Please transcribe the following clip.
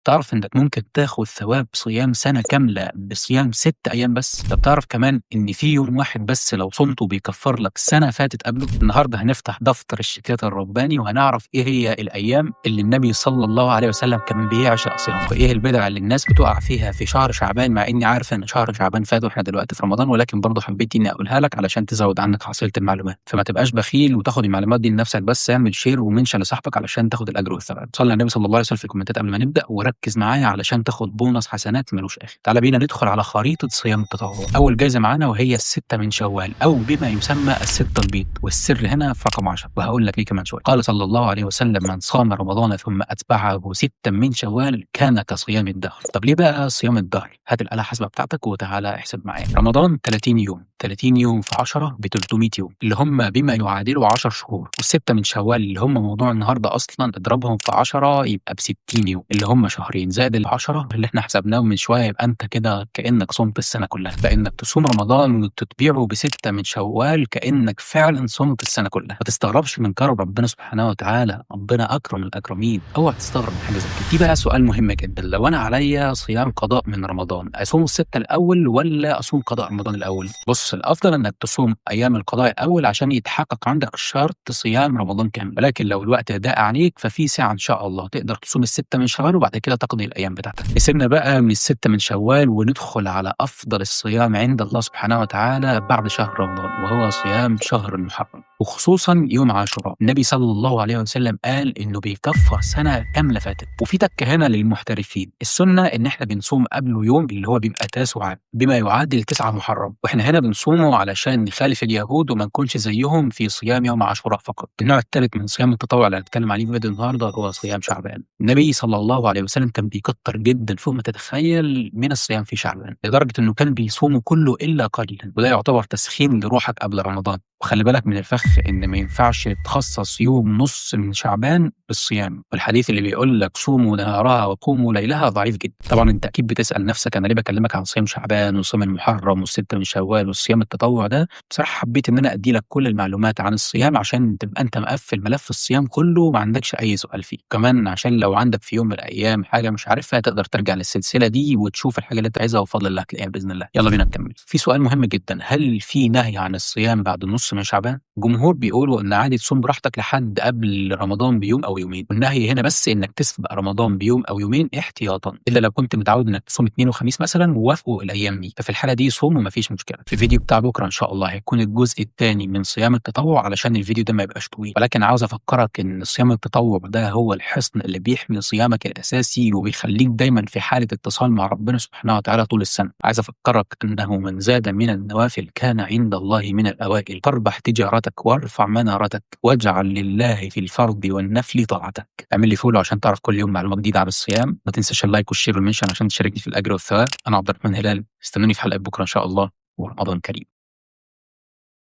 تعرف إنك ممكن تاخد ثواب صيام سنة كاملة بصيام 6 أيام بس؟ طب تعرف كمان إن في يوم واحد بس لو صمته بيكفر لك سنة فاتت قبله؟ النهارده هنفتح دفتر الشيكات الرباني وهنعرف إيه هي الأيام اللي النبي صلى الله عليه وسلم كان بيعشق صيامها، وإيه البدع اللي الناس بتقع فيها في شهر شعبان، مع إني عارف إن شهر شعبان فات وإحنا دلوقتي في رمضان، ولكن برضه حبيت إني أقولها لك علشان تزود عندك حصيلة المعلومات، فما تبقاش بخيل وتاخد المعلومات دي لنفسك بس، اعمل share و mention لصاحبك علشان تاخد الأجر والثواب. صلي على النبي صلى الله عليه وسلم في الكومنتات قبل ما نبدأ، وركز معايا علشان تاخد بونص حسنات ملوش آخر. تعالى بينا ندخل على خريطة صيام التطوع. أول جايزة معانا وهي الستة من شوال، أو بما يسمى الستة البيض، والسر هنا في رقم 10، وهقول لك ليه كمان شوية. قال صلى الله عليه وسلم: من صام رمضان ثم أتبعه 6 من شوال كان كصيام الدهر. طب ليه بقى صيام الدهر؟ هات الآلة الحاسبة بتاعتك وتعالى احسب معايا. رمضان 30 يوم، 30 يوم في 10 ب 300 يوم، اللي هم بما يعادلوا 10 شهور، والستة من شوال اللي هم موضوع النهارده أصلا اضربهم في 10 يبقى ب 60 يوم، اللي هم شهرين، زائد ال 10 اللي احنا حسبناهم من شوية، يبقى أنت كده كأنك صمت السنة كلها. فإنك تصوم رمضان وتتبعه ب6 من شوال كأنك فعلا صمت السنة كلها. ما تستغربش من كرم ربنا سبحانه وتعالى، ربنا أكرم الأكرمين، أوعى تستغرب من حاجة زي كده. في بقى سؤال مهم جدا: لو أنا عليا صيام قضاء من رمضان، أصوم الستة الأول ولا أصوم قضاء رمضان الأول؟ بص، الأفضل إنك تصوم أيام القضاء الأول عشان يتحقق عندك شرط صيام رمضان كامل، ولكن لو الوقت ضاق عليك ففي ساعة إن شاء الله تقدر تصوم الستة من شوال وبعد كده تقضي الأيام بتاعتك. سيبنا بقى من الستة من شوال وندخل على أفضل الصيام عند الله سبحانه وتعالى بعد شهر رمضان، وهو صيام شهر المحرم، وخصوصا يوم عاشوراء. النبي صلى الله عليه وسلم قال إنه بيكفر سنة كاملة فاتت. وفي تكة هنا للمحترفين، السنة إن إحنا بنصوم قبله يوم اللي هو بيبقى تاسوعاء بما يعادل 9 محرم، وإحنا هنا بنصومه علشان نخالف اليهود وما نكونش زيهم في صيام يوم عاشوراء فقط. النوع الثالث من صيام التطوع اللي هنتكلم عليه في فيديو النهارده هو صيام شعبان. النبي صلى الله عليه وسلم كان بيكتر جدا فوق ما تتخيل من الصيام في شعبان، لدرجة إنه كان بيصومه كله إلا قليلا، وده يعتبر تسخين لروحك قبل رمضان. وخلي بالك من الفخ إن ما ينفعش تخصص يوم نص من شعبان بالصيام، والحديث اللي بيقول لك صوموا نهارها وقوموا ليلها ضعيف جدا. طبعا انت اكيد بتسأل نفسك انا ليه بكلمك عن صيام شعبان وصيام المحرم والستة من شوال والصيام التطوع ده؟ بصراحة حبيت ان انا ادي لك كل المعلومات عن الصيام عشان تبقى انت مقفل ملف الصيام كله وما عندكش اي سؤال فيه، كمان عشان لو عندك في يوم من الايام حاجة مش عارفها تقدر ترجع للسلسلة دي وتشوف الحاجة اللي انت عايزها، وبفضل الله هتلاقيها باذن الله. يلا بينا نكمل. في سؤال مهم جدا: هل في نهي عن الصيام بعد النص من شعبان؟ جمهور بيقولوا ان عادي تصوم براحتك لحد قبل رمضان بيوم او يومين، والنهي هنا بس انك تسبق رمضان بيوم او يومين احتياطا، الا لو كنت متعود انك تصوم اثنين وخميس مثلا ووافقوا الايام دي، ففي الحالة دي صوم ومفيش مشكلة. في فيديو بتاع بكره ان شاء الله هيكون الجزء الثاني من صيام التطوع علشان الفيديو ده ما يبقاش طويل، ولكن عاوز افكرك ان صيام التطوع ده هو الحصن اللي بيحمي صيامك الاساسي وبيخليك دايما في حاله اتصال مع ربنا سبحانه وتعالى طول السنة. عايز افكرك انه من زاد من النوافل كان عند الله من الاوائل. فاربح تجارتك وارفع منارتك واجعل لله في الفرض والنفل طاعتك. اعمل لي follow عشان تعرف كل يوم معلومة جديدة عن الصيام. ما تنساش ال like وال share وال mention عشان تشاركني في الاجر والثواب. انا عبد الرحمن هلال، استنوني في حلقة بكره ان شاء الله، ورمضان كريم.